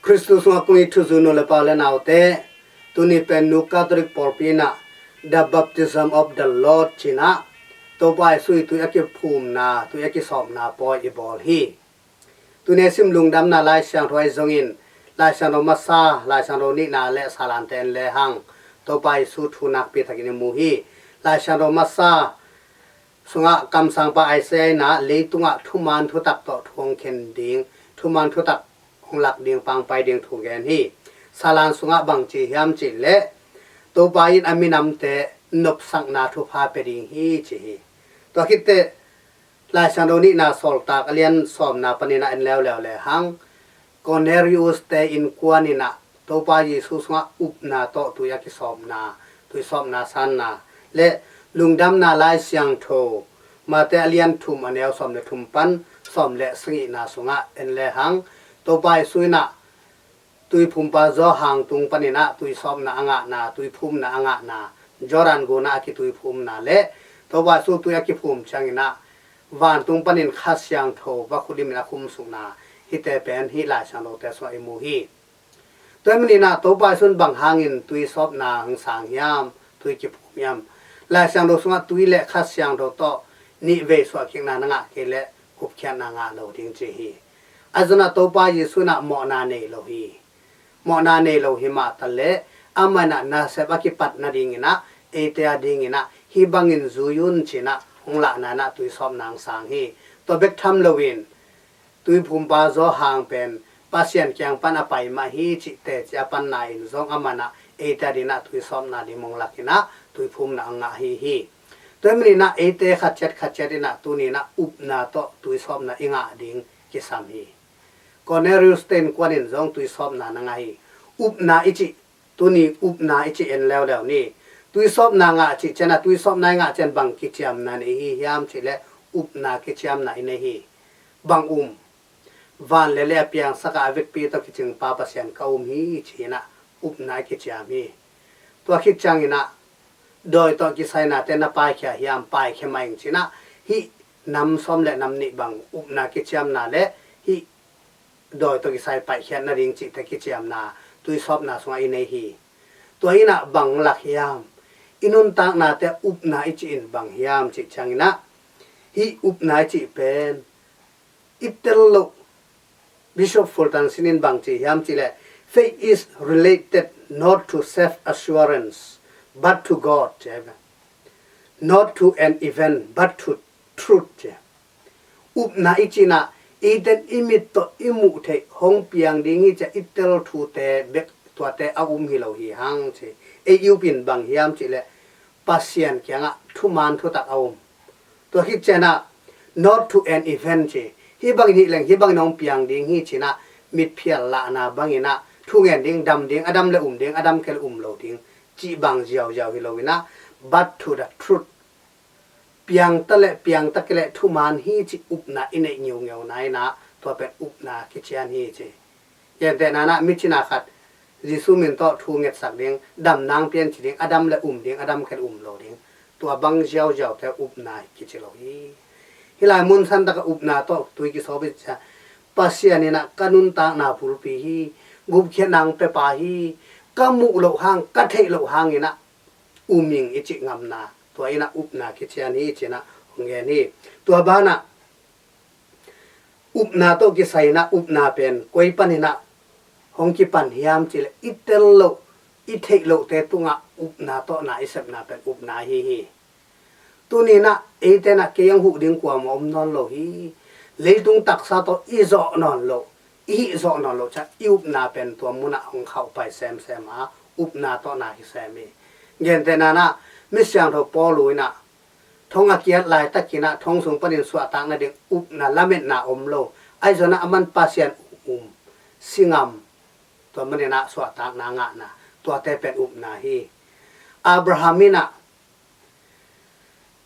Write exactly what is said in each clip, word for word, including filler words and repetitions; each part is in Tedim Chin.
Khristu sungah kong it thuzui nu le pa le naute, tuni pen Nu Catholic pawlpi in ah The Baptism of the Lord ci-in ah Topa Jesu i tui a kiphumna, tui a kisawpna pawi i bawl hi. Tuni a sim Lungdamna Lai Siangtho ahi zongin, Lai Siangtho masa, Lai Siangtho nihna le Salante en lehang Topa Jesu thu nakpi takin i mu hi. Lai Siangtho masa sungah kamsangpa Isaiah in ah leitungah thuman thutak tawh thu hong khen ding, thuman thutak hong lak ding, pangpai ding thu gen hi. Salan sungah bang ci hiam cih leh, Topa in a minamte nopsakna thupha pia ding hi ci hi. Tua khit teh Lai Siangtho nihna Sawltak a lian sawmna panin ah en leuleu lehang, Cornelius-te innkuan in ah Topa Jesu sungah upna tawh tui a kisawpna, tui sawpna sanna le Lungdamna Lai Siangtho Mate a lian thum a neu sawm le thum pan sawm le sagihna sungah en lehang, Topa Jesu in ah tuiphumpa Johan tung panin ah tuisawpna a ngahna, tuiphumna a ngahna, Jordan gun ah a kituiphumna le Topa Jesu tui a kiphum ciangin ah vantung panin Kha Siangtho va khulimin a khumsukna, hihte pen hih Lai Siangthote sungah i mu hi. Tua ahih manin ah Topa Jesu in bang hangin tuisawpna hong sang hiam, tui kiphum hiam? Lai Siangtho sungah tui le Kha Siangtho tawh nihvei suahkikna na ngah kei leh gupkhiatna ngah lo ding ci hi. Ahi zongin ah Topa Jesu in ah mawhna nei lo hi. Mawhna nei lo hi mah taleh, amah in ah nasep a kipat nadingin ah, eite a dingin ah hih bangin zui un ci-in ah hong lahna in ah tuisawpna hong sang hi. Tua bek tham loin, tuiphumpa Johan pen Pasian kiang pan a pai mah hi cih teci a panna in zong amah in ah eite a dingin ah tuisawpna lim hong lakin ah tuiphumna a ngah hi hi. Tua ahih manin ah eite khat ciat khat ciat in ah tuni in ah upna tawh tuisawpna i ngah ding kisam hi. Cornelius-te innkuan in zong tuisawpna na ngah hi. Upna i cih, tuni upna i cih en leuleu ni. Tuisawpna ngah cih ciang ah, tuisawpna i ngah ciang bang kiciamna nei hi hiam cih leh, upna kiciamna i nei hi. Bang um? Van le lei a piangsak a, a vekpi tawh kicingpa Pasian ka um hi ci-in ah upna i kiciam hi. Tua khit ciangin ah dawi tawh kisainate na paikhia hiam? Paikhia mah ing ci-in ah, hih nam sawm le nam nih bang upna kiciamna le hih dawi tawh kisai paihkhiat nading cihte kiciamna tuisawpna sungah i nei hi. Tua in ah bang lak hiam? I nuntaknate upna i cih in bang hiam cih ciangin ah, hih upna i cih pen i tel loh, Bishop Fulton Sheen in bang ci hiam cih leh, "Faith is related not to self-assurance, but to God, not to an event, but to truth," ci. Upna i cih in ah, eite in i mit tawh i muh theih hong piang ding hi ci-a i tel thute bek, tuate a um hi lo hi hang ci. Ei i up in bang hiam cih leh, Pasian kiangah thuman thutak a um. Tua khit ciang ah, "Not to an event," ci. Hih bangin hih leng, hih bangin hong piang ding hi ci-in ah, mitphial lahna bangin ah, thu ngen ding, dam ding, a dam le um ding, a dam kei le um lo ding cih bang ziauziau hi lo in ah, "But to the truth." Piang ta le, piang ta kei le thuman hi cih upna i neih ngeungeuna in ah, tua pen upna kician hi ci. Gentehna in ah, mi cina khat Jesu min tawh thu ngetsak ding, dam nang pian ci ding, a dam le um ding, a dam kei le um lo ding, tua bang ziauziaute upna kici lo hi. Hih lai mun santak ah upna tawh tui kisawp i cih ciang, Pasian in ah ka nuntakna bulpi hi, gupkhiatna hong pia pa hi, ka muh loh hang, ka theih loh hangin ah um ing i cih ngamna, tua in ah upna kician hi ci-in ah hong gen hi. Tua banah, upna tawh kisai in ah upna pen koi panin ah hong kipan hiam cih leh, i tel loh, i theih lohte tungah upna tawh na i sepna pen upna ahi hi. Tuni in ah eite in ah kei hong huh ding kuamah om nawn lo hi. Leitung taksa tawh i zawh nawn loh, i hih zawh nawn loh ciang i upna pen tua munah hong khauhpai semsem a, upna tawh na kisem hi. Gentehna in ah, mi siangtho Paulu in ah, thong a kiat laitakin ah thong sung panin suahtak nading upna lametna om lo. Ahi zongin ah aman Pasian um, si ngam, tua manin ah suahtakna ngahna, tuate pen upna hi. Abraham in ah,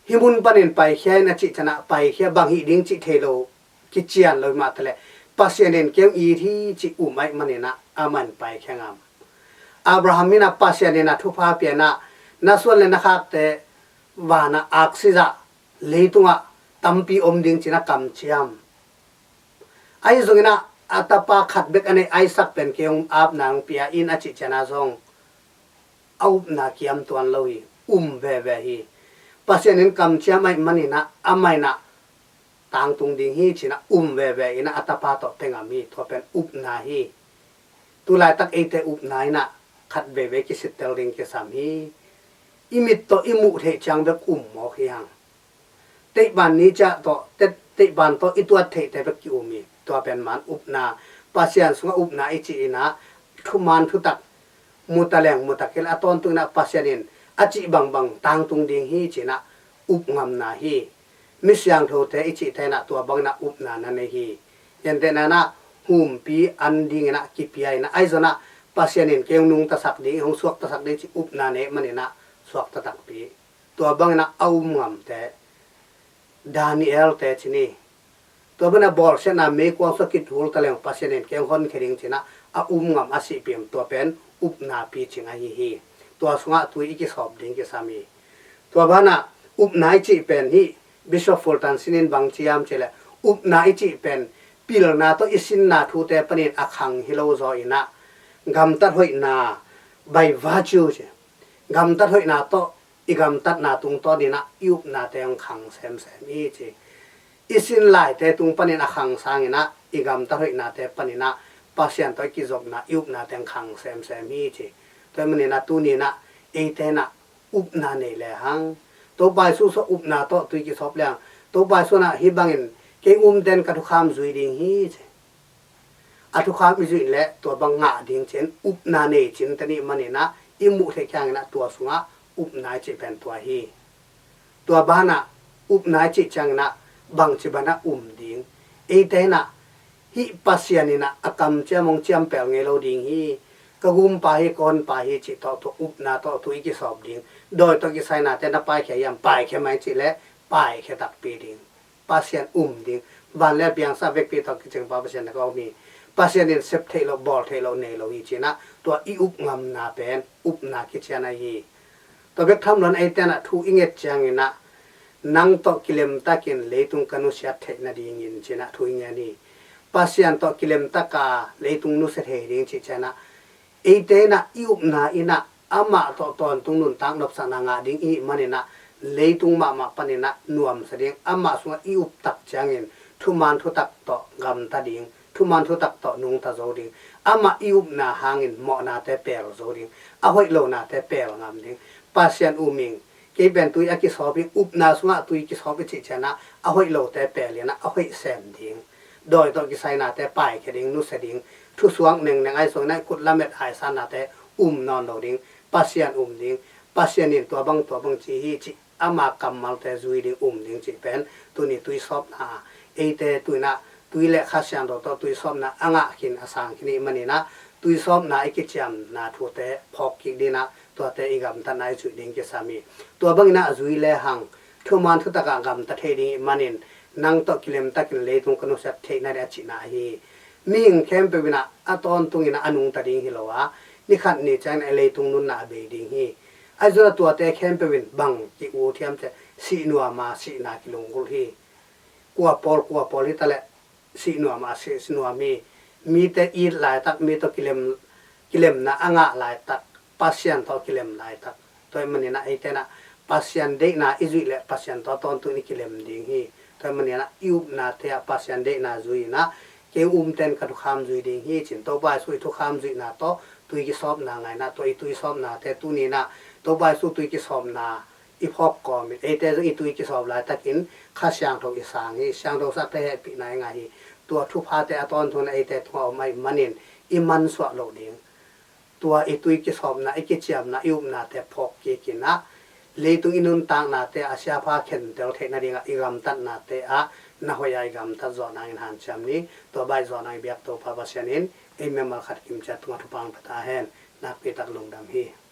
"Hih mun panin paikhia in," a cih ciang ah, paikhia, bang hih ding cih thei lo, kician lo hi mah taleh, Pasian in kei hong it hi cih um ahih manin ah, aman paikhia ngam. Abraham in ah Pasian in ah thupha pia in ah, "Na suan le na khakte vanah aksi zah, leitungah tampi om ding," ci-in ah kamciam. Ahi zongin ah, a tapa khat bek a nei Isaac pen kei hong apna hong pia in a cih ciangin zong a upna kiam tuan lo hi. Um veve hi. Pasian in kamciam ahih manin ah amah in ah tangtung ding hi ci-in ah um veve in ah a tapa tawh pia ngam hi. Tua pen upna hi. Tu laitak eite upna in ah khat veve kisittel ding kisam hi. I mit tawh i muh theih ciang bek um mawk hi hang. Teihban ni ciah tawh, te-, teihban tawh i tuat theihte bek ki-um hi. Tua pen man upna, Pasian sungah upna i cih in ah thuman thutak mu ta leng mu ta kei leh a tawntung in ah Pasian in a cih bangbang tangtung ding hi ci-in ah up ngamna hi. Mi siangthote i cihte in ah tua bangin ah upna na nei hi. Gentehna in ah humpi an dingin ah kipia in ah, ahi zongin ah Pasian in kei hong nungtasak ding, hong suaktasak ding cih upna nei manin ah suakta takpi. Tua bangin ah a um ngamte, Daniel-te ci ni. Tua bangin ah bawlsiatna meikuang sungah kithul ta leng Pasian in kei hong honkhia ding ci-in ah a um ngam a sihpih, tua pen upna picing ahi hi. Tua sungah tui i kisawp ding kisam hi. Tua banah upna i cih pen hih Bishop Fulton Sheen in bang ci hiam cih leh, upna i cih pen pilna tawh i sinna thute panin a khang hi lo zaw in ah, gamtat hoihna, by virtue ci, gamtat hoihna tawh i gamtatna tungtawn in ah i upnate hong khang semsem hi ci. I sin laite tung panin a khang sangin ah i gamtat hoihnate panin ah Pasian tawh i kizopna, i upnate hong khang semsem hi ci. Tua ahih manin ah tuni in ah eite in ah upna nei lehang, Topa Jesu sungah upna tawh tui kisawp lehang, Topa Jesu in ah hih bangin kei umte in ka thukham zui ding hi ci. A thukham i zuih leh tua bang ngah ding ci-in upna nei cinte i hih manin ah i muh theih ciangin ah tua sungah upna i cih pen tua hi. Tua banah upna i cih ciangin ah bangci banah um ding. Eite in ah hih Pasian in ah a kamciam hong ciampel ngei lo ding hi. Ka gumpa hi, ka honpa hi cih tawh tua upna tawh tui i kisawp ding. Dawi tawh kisainate na paikhia hiam, paikhia mai cih leh paikhia takpi ding. Pasian um ding. Van le a piangsa vekpi tawh kicingpa Pasian na ka um hi. Pasian in sep theih loh, bawl theih loh nei lo hi ci-in ah tua i up ngamna pen upna kician ahi hi. Tua bek tham loin eite in ah thu i nget ciangin ah, nang tawh kilemtakin leitung ka nusiat theih nadingin ci-in ah thu i ngen hi. Pasian tawh kilemtaka leitung nusia thei ding cih ciangin ah, eite in ah i upna in ah amah tawh tawntung nuntak nopsakna ngah ding i hih manin ah leitung mahmah panin ah nuamsa ding, amah sungah i up tak ciangin thuman thutak tawh gamta ding, thuman thutak tawh nungta zo ding, amah i upna hangin mawhnate pel zo ding, a hoih lonate pel ngam ding. Pasian um ing, kei pen tui a kisawp hi, upna sungah tui kisawp i cih ciangin ah a hoih lote pel in ah a hoih sem ding. Dawi tawh kisainate paikhia ding, nusia ding, thusuak nengneng ahi zongin ah i kut lamet aisannate um nawn lo ding, Pasian um ding, Pasian in tua bang tua bang ci hi cih ama kammalte zui ding, um ding cih pen tuni tuisawpna, eite tu-in ah tui le Kha Siangtho tawh tuisawpna a ngah khin a sang khin i hih manin ah tuisawpna i kiciamna thute phawk kik dingin ah tuate i gamtatna i zuih ding kisam hi. Tua bangin ah zui lehang thuman thutakah gamta thei ding i hih manin, nang tawh kilemtakin leitung ka nusiat theih nading a cihna ahi hi. Mihing khempeuh in ah a tawntungin ah a nungta ding hi lo a, ni khat ni ciangin ah leitung nunna a bei ding hi. Ahi zongin ah tuate khempeuh in bang ki-ut hiam cih leh, sih nuam a sihna kilunggulh hi. Kua pawl kua pawl hi ta leh sih nuam a sih, sih nuam hi. Mite it laitak, mi tawh kilem, kilemna a ngah laitak, Pasian tawh kilem laitak. Tua ahih manin ah eite in ah Pasian deihna i zuih leh Pasian tawh tawntung in i kilem ding hi. Tua ahih manin ah i upnate ah Pasian deihna zui in ah, kei umte in ka thukham zui ding hi ci-in Topa Jesu i thukham zuihna tawh tui kisawpna ngah in ah, tua i tuisawpnate tuni in ah Topa Jesu tui kisawpna i phawk kawmin, eite zong i tui kisawp laitakin Kha Siangtho i sang hi. Siangtho sakte hehpihna i ngah hi. Tua thuphate a tawntungin ah eite tungah om ahih manin i mansuah loh ding. Tua i tui kisawpna, i kiciamna, i upnate phawk kik in ah, leitung i nuntaknate ah siapha khentel theih nadingah i gamtatnate ah na hoih a i gamtat zawh nangin hanciam ni. Tua bang i zawh nang i biak Topa Pasian in ei mimal khat kim ciat tungah thupha hong pia ta hen. Nakpi tak lungdam hi.